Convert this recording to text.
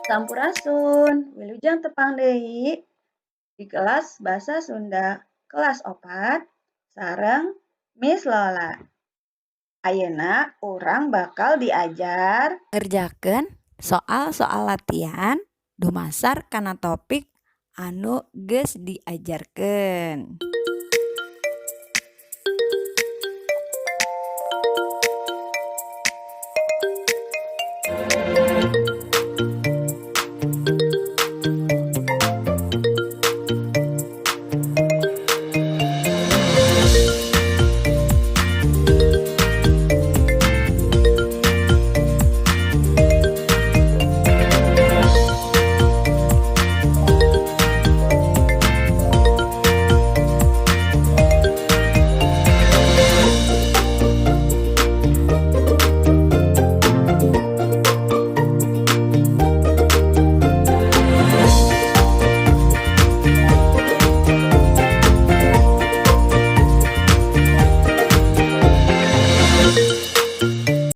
Sampurasun, wilujeng tepang deui di kelas Basa Sunda kelas 4 sareng Miss Lola. Ayeuna urang bakal diajar ngerjakeun soal-soal latihan dumasar kana topik anu geus diajarkeun.